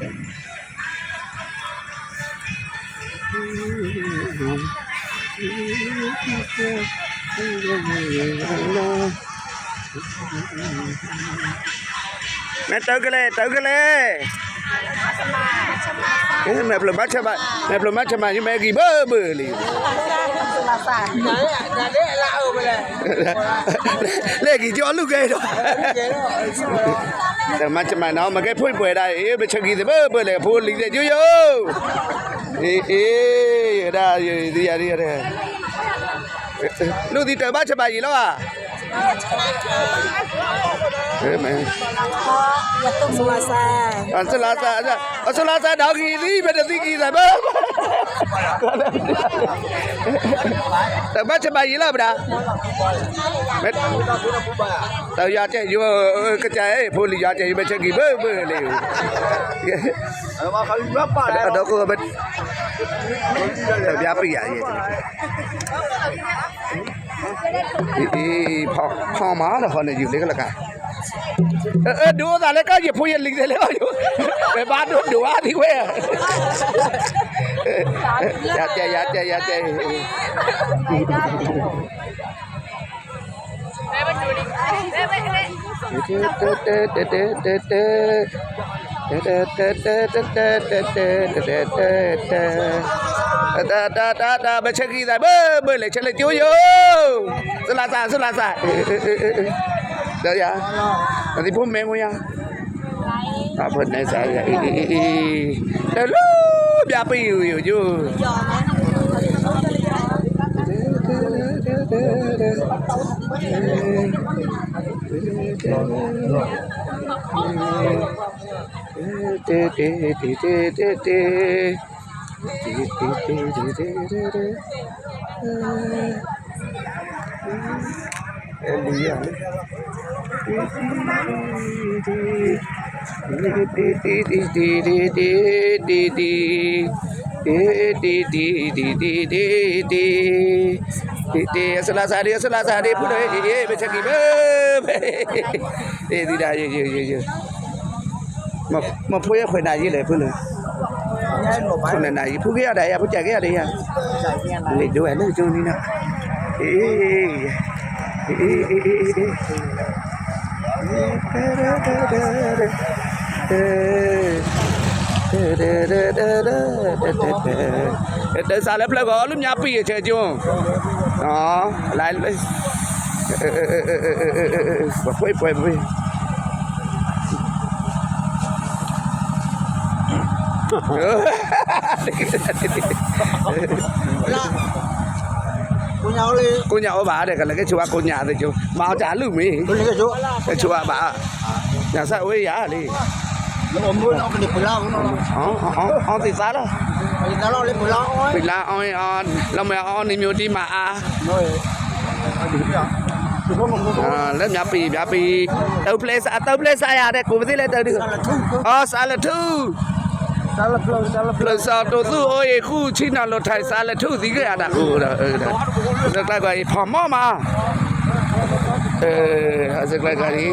ແມ່ເຕີກະເລ ເຕີກະເລ ເອີ ແມ່ເພິ່ນມາຊະມາ ແມ່ເພິ່ນມາຊະມາຢູ່ແມ່ກີເບີເບີລີ ແລກກີຈອລລູກເອີຍ ແຕ່ມາຈະມາເນາະ ມາແກ່ພຸຍປ່ວຍໄດ້ ເອີ ໄປເຊີງກີເບີເບີແລກ ໂພລີແຕ່ຢູ່ຢູ່ ເອີ ເອີ ດາ ເອີ ດີ ດີ ດີ ລູກທີ່ເຕີມາສະບາຍດີແລ້ວອະ ເອີ ແມ່ ສະລາຊາ ອາ ສະລາຊາ ອາ ສະລາຊາ ດາວກີນີ້ ເປັນທີ່ກີໃສ່ເບິ່ງ ເຕີມາສະບາຍດີແລ້ວບະດາ ເຕີຢາແຈຢູ່ ເອີ ກະຈາຍ ໂພລີຢາແຈຢູ່ ໄປເຊີງກີເບິ່ງເບິ່ງເລີຍ ເອີ ມາເຂົາຢູ່ລຳປາງ ດອກໂກເປັນ ເຕີຢາປີ ອາ ເອີ ພໍ ພໍມາແລ້ວ ຂໍໃຫ້ຢູ່ເລີຍກະແລ້ວກັນ ເອີ ເອີ ດູຕາເລີຍກະ ຢ່າພູດຢ່າລິງເລີຍ ໄປບ້ານດູ ດູອາທິເວຍ ຢ່າແຈ ຢ່າແຈ ຢ່າແຈ ຕາ ຕາ ຕາ ຕາ ໄປເຊີງກີໃສ່ເບິ່ງ ເບິ່ງເລີຍ ເຊີງເລີຍ ຈູ້ຢູ່ ສະລາຊາ ສະລາຊາ ເອີ ເອີ ເອີ ເອີ ດຽວຢ່າ ອັນນີ້ຜົມແມ່ງບໍ່ຍາ ອາ ເພິ່ນໃນສາຍ ເອີ ເອີ ເອີ ເອີ ດຽວລູກ ບຽບປີຢູ່ ຢູ່ ຢູ່ ສະລາຊາດີ ສະລາຊາດີ ຜູ້ໃດ ເອີ ເອີ ໄປເຊີງກີເບີ ເອີ ດີດາ ເອີ ເອີ ເອີ ມາ ມາພຸ້ນຄ່ອຍນາຍເລີຍພຸ້ນເລີຍ ຄົນນາຍຜູ້ກຽວໃດ ຜູ້ແຈກກຽວໃດ ເລກດ້ວຍເລີຍໂຈນີ້ນະ ເອີ ເອີ ເອີ ເດີນສາຍແລ້ວເພີ້ນກໍລືມຍາປີເຊີຍຈຸ ອໍ ຫຼາຍ ເອີ ເອີ ເອີ ເອີ ເອີ ເອີ ເອີ ເອີ ເອີ ເອີ ເອີ ເອີ ເອີ ເອີ ເອີ Coño, ole. Coño, ole, vale, que le he hecho a coña, de hecho. Vamos a echarle un mi. Ole, que yo. Hecho a, va. Ya sabes, ya, le. Lo vamos a poner por lado, ¿no? ອໍ ອໍ ອໍ ຕິດຕາລະ Por lado, le por lado, ¿eh? ປີລາ ເອົາ ເອົາ ລະແມ່ ເອົາ ນີ້ມີທີ່ມາ No, eh. ອ່າ ເລີ່ມຍາມປີ ຍາມປີ ເຕີເພລສ ເຕີເພລສ ອາ ແຕ່ກູໄປຕິເລີຍ ເຕີ ອໍ ສາລະທູ ສາລະທູ ສາລະທູ ໂຕຕູ ໂອ້ຍ ຄູຊິນາໂລໄທ ສາລະທູ ຕິເກອາດາ ເອີ ເອີ ເລີກໄດ້ກວ່າ ພໍມມອມາ ເອີ ເລີກໄດ້ກວ່ານີ້.